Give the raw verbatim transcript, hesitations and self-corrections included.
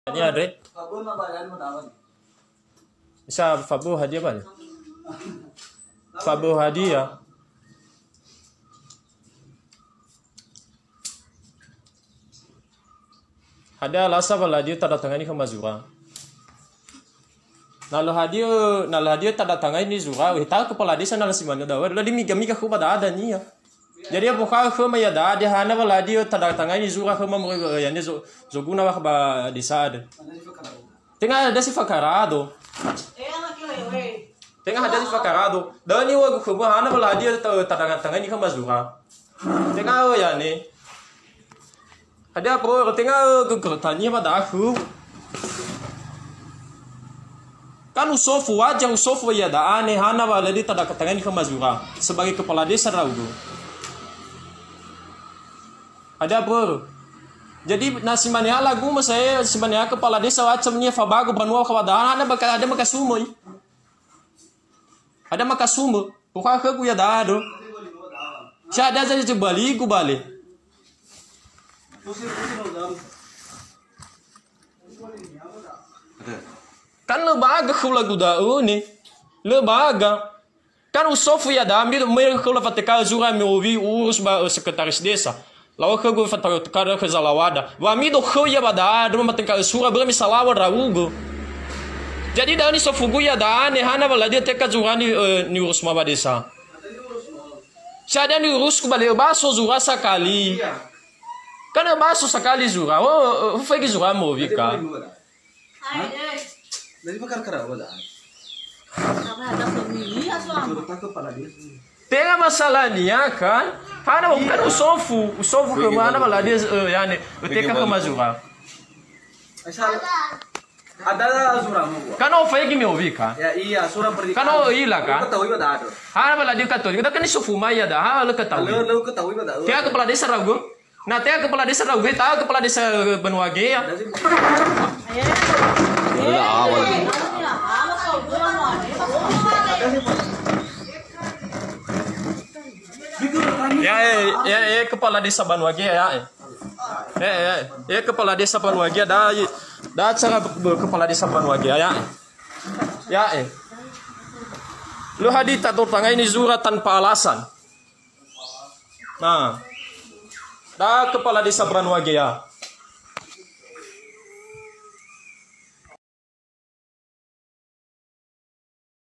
Ini ada. Bisa fabur hadiah apa? Fabur hadiah. Hadia lasa wa ladiu tanda tangani khöma zura. Na lö hadia, na lö hadia tanda tangani zura, he tahu kepala desa na lö simane da'a, lö dimiga-miga khö ba da'a dania. Jadi, abokha'ö khöma iada'a, hana wa ladiu tanda tangani zura khöma moroi wa, yani, zo-, zoguna wa ba desa ada. Tenga ada si fakarado. Tenga ada si fakarado. Da'ö niŵa'ögu khöma, hana wa ladiu ta-, tanda tangani khöma zura. Tenga, yani. Hadia, Bro, tenga, eh, geger tania ba da'a khöu. Kan usofu, wajar usofu iada'a ne hana wa ladiu tanda tangani khöma zura sebagai kepala desa ndra'ugö. Hadia, Bro? Jadi, na simane ha lagu ma sa'ae, simane ha kepala desa wacam nia fabagu banua khöu ba da'a, hana ba ka-, hadia makasumö i. Hadia makasumö. Pokoknya khögu iada'a do. Sa hadia zai jebaligu bale. Kan lö baga khöu lagu da'ö ne. Lö baga. Kan usofu iada'a, mido me khöu lafateka'ö zura me owi urus ba, eh, sekretaris desa. Lawa'ö khögu fateka'ö khö zalawada. Wa mido khöu ia ba da'a, doma mateka'ö zura börö me salawa ndra'ugö. Jadi da'ö nisofugu iada'a ne hana wa ladiu teka zura ni, eh, niurus ma ba desa. Sa hadia niurusku ba lö baso zura sakali. Kan lö baso sakali zura. Oh, eh, faigi zura mowi ka. Hah? Dari bakar kara wala. Tenga masalahnia kan? Hana wa kan usofu, usofu khöma hana wa ladiu, eh, yani, teka khöma zura. Asal ada zura mu. Kan ofaigi me owi ka? Ya, iya, sura pergi. Kan o ila ka? Ketahui pada ada. Hana wa ladiu ketahui. Kita kan isofu mai iada'a, ha, lö ketahui. Lö, lö ketahui pada. Tenga kepala desa ndra'ugö. Na tenga kepala desa ndra'ugö, tenga kepala desa banua gea. Ya, eh, ya, eh, kepala desa banua gea, ya, eh. Eh, eh, eh, kepala desa banua gea, da'a, da'a cara be-, kepala desa banua gea, ya, eh. Ya, eh. Lö hadia tanda tangani zura tanpa alasan. Nah, da'a kepala desa banua gea.